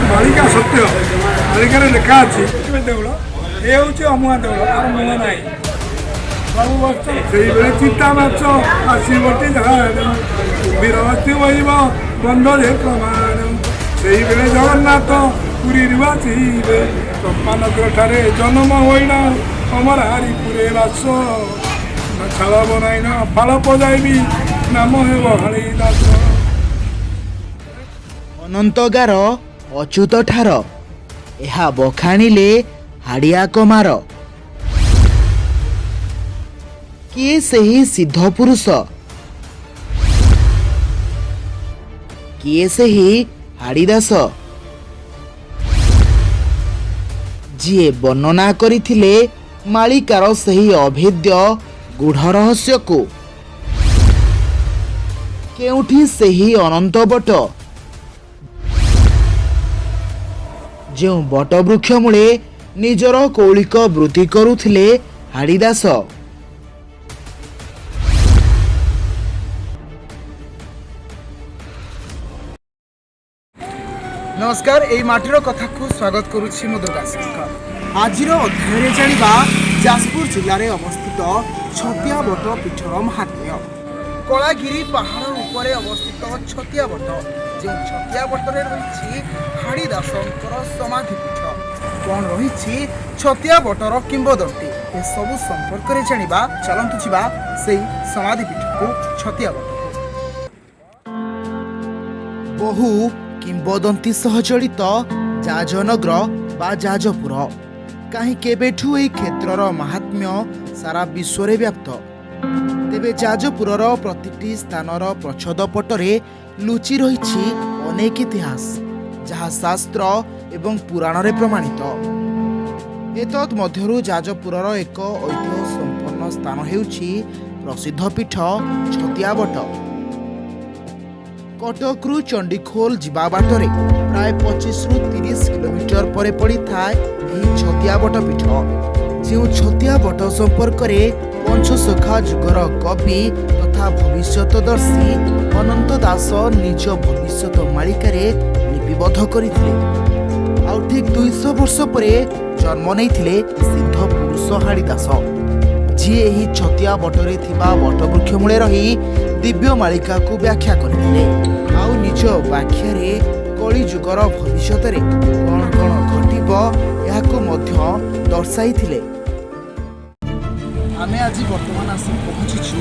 ମାଳିକା ସତ୍ୟ। ମାଳିକାରେ ଲେଖା ଅଛି ଦେଉଳ, ଏ ହେଉଛି ଅମୁଆ ଦେଉଳ, ଆର ମୁହଁ ନାହିଁ। ସବୁ ବର୍ଷ ସେଇବେଳେ ଚିତା ମାଛ ଆସିବଟି କୁମ୍ଭୀର ଅସ୍ଥି ବହିବ ବନ୍ଧରେ ପ୍ରମାଣ। ସେଇବେଳେ ଜଗନ୍ନାଥ ପୁରୀରୁ ଆସିବେ, ଚମ୍ପାନଗର ଠାରେ ଜନ୍ମ ହୋଇଣ, ଅମର ହାରିପୁରେ ବାସ। ଛାଳ ବନାଇନ ଫାଳ ପଜାଇବି, ନାମ ହେବ ହାଳି ଦାସ। ଅନନ୍ତଗାର ଅଚ୍ୟୁତ ଠାର, ଏହା ବଖାଣିଲେ ହାଡ଼ିଆ କମାର। କିଏ ସେହି ସିଦ୍ଧ ପୁରୁଷ? କିଏ ସେହି ହାଡ଼ିଦାସ, ଯିଏ ବର୍ଣ୍ଣନା କରିଥିଲେ ମାଳିକାର ସେହି ଅଭେଦ୍ୟ ଗୂଢ଼ ରହସ୍ୟକୁ? କେଉଁଠି ସେହି ଅନନ୍ତ ବଟ, ଯେଉଁ ବଟବୃକ୍ଷ ମୂଳେ ନିଜର କୌଳିକ ବୃତ୍ତି କରୁଥିଲେ ହାଡ଼ିଦାସ? ନମସ୍କାର, ଏଇ ମାଟିର କଥାକୁ ସ୍ୱାଗତ କରୁଛି ମୁଁ ଦୁର୍ଗା ଶଙ୍କର। ଆଜିର ଅଧ୍ୟାୟରେ ଜାଣିବା ଯାଜପୁର ଜିଲ୍ଲାରେ ଅବସ୍ଥିତ ଛତିଆ ବଟ ପୀଠର ମାହାତ୍ମ୍ୟ। କଳାଗିରି ପାହାଡ଼ ଉପରେ ଅବସ୍ଥିତ ଛତିଆ ବଟ, ଯେଉଁ ଛତିଆ ବଟରେ ରହିଛି ହାଡ଼ିଦାସଙ୍କର ସମାଧି ପୀଠ। କ'ଣ ରହିଛି ଛତିଆ ବଟର କିମ୍ବଦନ୍ତୀ, ଏସବୁ ସମ୍ପର୍କରେ ଜାଣିବା। ଚାଲନ୍ତୁ ଯିବା ସେଇ ସମାଧି ପୀଠକୁ, ଛତିଆ ବଟକୁ। ବହୁ କିମ୍ବଦନ୍ତୀ ସହ ଜଡ଼ିତ ଯାଜନଗର ବା ଯାଜପୁର। କାହିଁ କେବେଠୁ ଏହି କ୍ଷେତ୍ରର ମାହାତ୍ମ୍ୟ ସାରା ବିଶ୍ୱରେ ବ୍ୟାପ୍ତ। ତେବେ ଯାଜପୁରର ପ୍ରତିଟି ସ୍ଥାନର ପ୍ରଚ୍ଛଦ ପଟରେ ଲୁଚି ରହିଛି ଅନେକ ଇତିହାସ, ଯାହା ଶାସ୍ତ୍ର ଏବଂ ପୁରାଣରେ ପ୍ରମାଣିତ। ଏତଦ୍ ମଧ୍ୟରୁ ଯାଜପୁରର ଏକ ଐତିହ୍ୟ ସମ୍ପନ୍ନ ସ୍ଥାନ ହେଉଛି ପ୍ରସିଦ୍ଧ ପୀଠ ଛତିଆବଟ। କଟକରୁ ଚଣ୍ଡିଖୋଲ ଯିବା ବାଟରେ ପ୍ରାୟ 25ରୁ 30 କିଲୋମିଟର ପରେ ପଡ଼ିଥାଏ ଏହି ଛତିଆବଟ ପୀଠ, ଯେଉଁ ଛତିଆବଟ ସମ୍ପର୍କରେ ପଞ୍ଚସଖା ଯୁଗର କବି ତଥା ଭବିଷ୍ୟତଦର୍ଶୀ ଅନନ୍ତ ଦାସ ନିଜ ଭବିଷ୍ୟତ ମାଳିକାରେ ଲିପିବଦ୍ଧ କରିଥିଲେ। ଆଉ ଠିକ୍ 200 ବର୍ଷ ପରେ ଜନ୍ମ ନେଇଥିଲେ ସିଦ୍ଧ ପୁରୁଷ ହାଡ଼ିଦାସ, ଯିଏ ଏହି ଛତିଆ ବଟରେ ଥିବା ବଟବୃକ୍ଷ ମୂଳେ ରହି ଦିବ୍ୟ ମାଳିକାକୁ ବ୍ୟାଖ୍ୟା କରିଥିଲେ। ଆଉ ନିଜ ବ୍ୟାଖ୍ୟାରେ କଳିଯୁଗର ଭବିଷ୍ୟତରେ କ'ଣ କ'ଣ ଘଟିବ, ଏହାକୁ ମଧ୍ୟ ଦର୍ଶାଇଥିଲେ। ଆମେ ଆଜି ବର୍ତ୍ତମାନ ଆସି ପହଞ୍ଚିଛୁ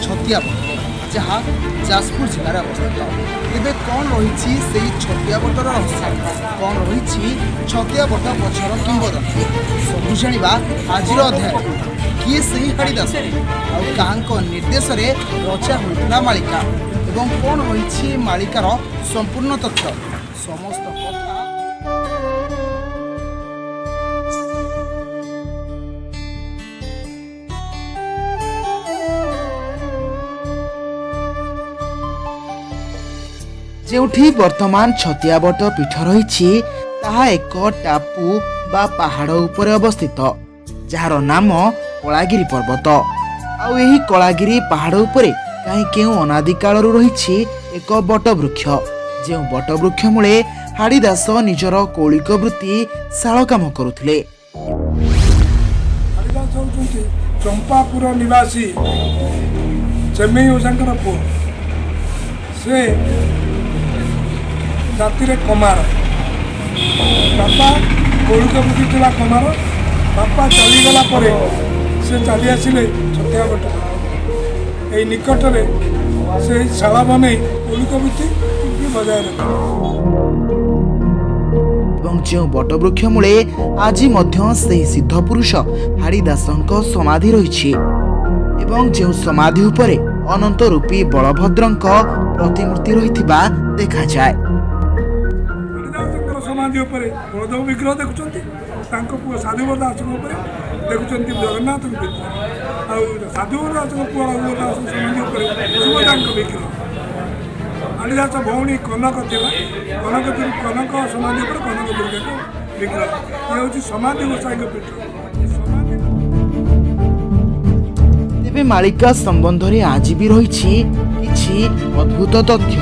ଛତିଆ ବଟରେ, ଯାହା ଯାଜପୁର ଜିଲ୍ଲାରେ ଅବସ୍ଥିତ। ତେବେ କ'ଣ ରହିଛି ସେଇ ଛତିଆ ବଟର ରହସ୍ୟ? କ'ଣ ରହିଛି ଛତିଆ ବଟ ପଛର କିମ୍ବଦନ୍ତୀ? ସବୁ ଜାଣିବା ଆଜିର ଅଧ୍ୟାୟରେ। କିଏ ସେହି ହାଡ଼ିଦାସ, ଆଉ କାହାଙ୍କ ନିର୍ଦ୍ଦେଶରେ ରଚା ହୋଇଥିଲା ମାଳିକା, ଏବଂ କ'ଣ ରହିଛି ମାଳିକାର ସମ୍ପୂର୍ଣ୍ଣ ତଥ୍ୟ, ସମସ୍ତ କଥା। ଯେଉଁଠି ବର୍ତ୍ତମାନ ଛତିଆବଟ ପୀଠ ରହିଛି, ତାହା ଏକ ଟାପୁ ବା ପାହାଡ଼ ଉପରେ ଅବସ୍ଥିତ, ଯାହାର ନାମ କଳାଗିରି ପର୍ବତ। ଆଉ ଏହି କଳାଗିରି ପାହାଡ଼ ଉପରେ କାହିଁ କେଉଁ ଅନାଦିକାଳରୁ ରହିଛି ଏକ ବଟବୃକ୍ଷ, ଯେଉଁ ବଟବୃକ୍ଷ ମୂଳେ ହାଡ଼ିଦାସ ନିଜର କୌଳିକ ବୃତ୍ତି ଶାଳ କାମ କରୁଥିଲେ। ହରିଦାସ ହେଉଛନ୍ତି ଚମ୍ପାପୁର ନିବାସୀ ଚେମେଇ ଓଝାଙ୍କର ପୁଅ। ସେ ଜାତିରେ କମାର। ବାପା କୌଳିକ ବୃତ୍ତି ଥିଲା କମାର। ବାପା ଚାଲିଗଲା ପରେ ସେ ଚାଲି ଆସିଲେ ଛତିଆବଟ। ଏଇ ନିକଟରେ ସେ ଶାଳ ବନେଇ କୌଳିକ ବୃତ୍ତି ବଜାୟ ରଖିଲେ। ଏବଂ ଯେଉଁ ବଟବୃକ୍ଷ ମୂଳେ ଆଜି ମଧ୍ୟ ସେହି ସିଦ୍ଧ ପୁରୁଷ ହାଡ଼ିଦାସଙ୍କ ସମାଧି ରହିଛି, ଏବଂ ଯେଉଁ ସମାଧି ଉପରେ ଅନନ୍ତ ରୂପୀ ବଳଭଦ୍ରଙ୍କ ପ୍ରତିମୂର୍ତ୍ତି ରହିଥିବା ଦେଖାଯାଏ। ହରିଦାସଙ୍କର ସମାଧି ଉପରେ ବଳଦେବ ବିଗ୍ରହ ଦେଖୁଛନ୍ତି, ତାଙ୍କ ପୁଅ ସାଧୁବର ଦାସଙ୍କ ଉପରେ ଦେଖୁଛନ୍ତି ଜଗନ୍ନାଥଙ୍କ ବିଗ୍ରହ, ଆଉ ସାଧୁବର ଦାସଙ୍କ ପୁଅ ରଘୁବର ଦାସଙ୍କ ସମାଧି ଉପରେ ସୁଭଦ୍ରାଙ୍କ ବିଗ୍ରହ। ହରିଦାସ ଭଉଣୀ କନକ ଥିଲା, କନକ କନକ ସମାଧି ଉପରେ କନକ ଦୁର୍ଗାଙ୍କ ବିଗ୍ରହ। ଇଏ ହେଉଛି ସମାଧି ଗୋସାଇଙ୍କ ପୀଠ। ଏ ସମାଧି ତେବେ ମାଳିକା ସମ୍ବନ୍ଧରେ ଆଜି ବି ରହିଛି କିଛି ଅଦ୍ଭୁତ ତଥ୍ୟ।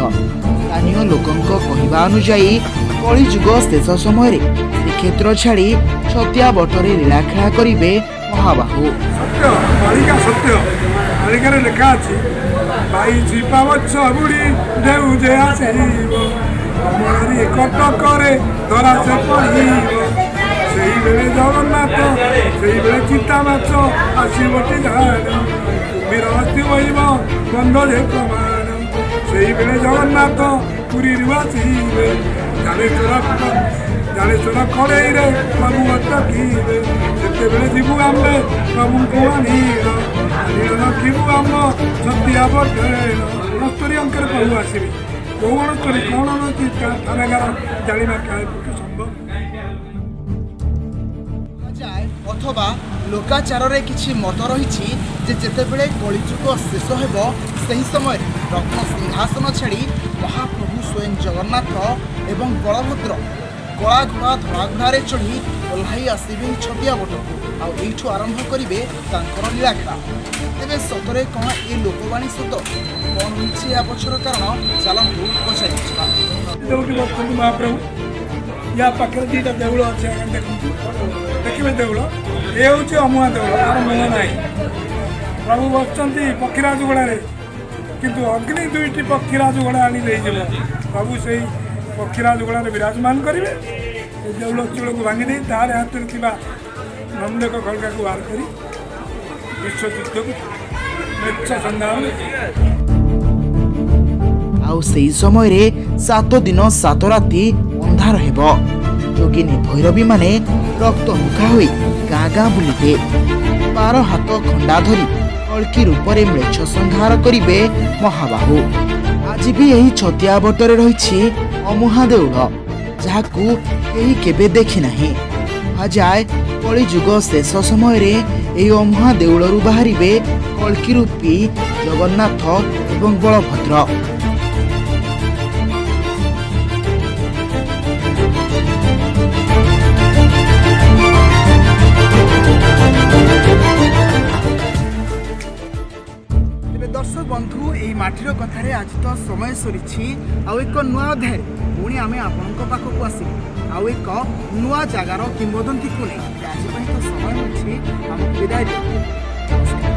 ସ୍ଥାନୀୟ ଲୋକଙ୍କ କହିବା ଅନୁଯାୟୀ, କଳିଯୁଗ ଶେଷ ସମୟରେ ଶ୍ରୀକ୍ଷେତ୍ର ଛାଡ଼ି ଛତିଆ ବଟରେ ଲୀଳାଖେଳା କରିବେ ମହାବାହୁ। ସତ୍ୟ ମାଳିକା, ସତ୍ୟ ମାଳିକାରେ ଲେଖା ଅଛି, 22 ପାବଚ୍ଛ ବୁଡ଼ି ଦେଉ ଯେ ଆସିବ, କମଳାରେ କଟକରେ ଧରା ସେ ପଡ଼ିବ। ସେଇବେଳେ ଜଗନ୍ନାଥ, ସେଇବେଳେ ଚିତା ମାଛ ଆସିବଟି ଧାନ, କୁମ୍ଭୀର ଅସ୍ଥି ବହିବ ବନ୍ଧ ଯେ ପ୍ରମାଣ। ସେଇବେଳେ ଜଗନ୍ନାଥ ପୁରୀରୁ ଆସିବେ, ଜାଲେଶ୍ୱର ଜାଲେଶ୍ୱର କଡ଼େଇରେ ପ୍ରଭୁ ଅଟକିବେ। ସେତେବେଳେ ଯିବୁ ଆମେ ପ୍ରଭୁଙ୍କୁ ଆଣିଲ ଆଣିଲ, ରଖିବୁ ଆମ ଛତିଆ ବଟେଣ। 69 ଅଙ୍କରେ ପ୍ରଭୁ ଆସିବେ। କେଉଁ 69, କ'ଣ 69, ଥାନାଗାର ଜାଣିବା କାହା ପକ୍ଷେ ସମ୍ଭବ କୁହାଯାଏ ଅଥବା ଲୋକାଚାରରେ କିଛି ମତ ରହିଛି ଯେ ଯେତେବେଳେ କଳିଯୁଗ ଶେଷ ହେବ, ସେହି ସମୟରେ ରତ୍ନ ସିଂହାସନ ଛାଡ଼ି ମହାପ୍ରଭୁ ସ୍ୱୟଂ ଜଗନ୍ନାଥ ଏବଂ ବଳଭଦ୍ର କଳା ଘୋଡ଼ା ଧଳା ଘୋଡ଼ାରେ ଚଢ଼ି ଓହ୍ଲାଇ ଆସିବେ ଏହି ଛତିଆ ବଟକୁ, ଆଉ ଏଇଠୁ ଆରମ୍ଭ କରିବେ ତାଙ୍କର ଲୀଳାଖେଳା। ତେବେ ସତରେ କ'ଣ ଏ ଲୋକବାଣୀ ସତ? କ'ଣ ରହିଛି ଏହା ପଛର କାରଣ? ଚାଲନ୍ତୁ ପଚାରି ବୁଝିବା। ଯୋଉଠି ବସିଛନ୍ତି ମହାପ୍ରଭୁ, ୟା ପାଖରେ ଦୁଇଟା ଦେଉଳ ଅଛି ଆଜ୍ଞା, ଦେଖନ୍ତୁ, ଦେଖିବେ ଦେଉଳ। ଏ ହେଉଛି ଅମୁହାଁ ଦେଉଳ, ଆର ମୁହଁ ନାହିଁ। ପ୍ରଭୁ ବସିଛନ୍ତି ପକ୍ଷୀରାଜ ଘୋଡ଼ାରେ, କିନ୍ତୁ ଅଗ୍ନି ଦୁଇଟି ପକ୍ଷୀରାଜ ଘୋଡ଼ା ଆଣି ନେଇଯିବ। ପ୍ରଭୁ ସେଇ ପକ୍ଷୀରାଜ ଘୋଡ଼ାରେ ବିରାଜମାନ କରିବେ। ଏ ଦେଉଳ ଚୂଳକୁ ଭାଙ୍ଗି ଦେଇ ତାର ହାତରେ ଥିବା ନନ୍ଦକ ଖଡ଼ଗାକୁ ବାହାର କରି ବିଶ୍ୱଯୁଦ୍ଧକୁ ମ୍ଲେଚ୍ଛ ସଂଗ୍ରାମ। ଆଉ ସେହି ସମୟରେ 7 ଦିନ 7 ରାତି ଅନ୍ଧାର ହେବ। ଯୋଗିନୀ ଭୈରବୀମାନେ ରକ୍ତ ମୁଖା ହୋଇ ଗାଁ ଗାଁ ବୁଲିବେ। 12 ହାତ ଖଣ୍ଡା ଧରି କଳ୍କି ରୂପରେ ମ୍ଲେଚ୍ଛ ସଂହାର କରିବେ ମହାବାହୁ। ଆଜି ବି ଏହି ଛତିଆ ବଟରେ ରହିଛି ଅମୁହାଁ ଦେଉଳ, ଯାହାକୁ କେହି କେବେ ଦେଖିନାହିଁ। କୁହାଯାଏ, କଳିଯୁଗ ଶେଷ ସମୟରେ ଏହି ଅମୁହାଁ ଦେଉଳରୁ ବାହାରିବେ କଳ୍କି ରୂପୀ ଜଗନ୍ନାଥ ଏବଂ ବଳଭଦ୍ର। ତେବେ ଦର୍ଶକ ବନ୍ଧୁ, ଏହି ମାଟିର କଥାରେ ଆଜି ତ ସମୟ ସରିଛି। ଆଉ ଏକ ନୂଆ ଅଧ୍ୟାୟରେ ପୁଣି ଆମେ ଆପଣଙ୍କ ପାଖକୁ ଆସିବୁ, ଆଉ ଏକ ନୂଆ ଜାଗାର କିମ୍ବଦନ୍ତୀକୁ ନେଇ। ଆଜି ପାଇଁ ତ ସମୟ ହୋଇଛି, ଆମକୁ ବିଦାୟ ଦିଅନ୍ତୁ। ନମସ୍କାର।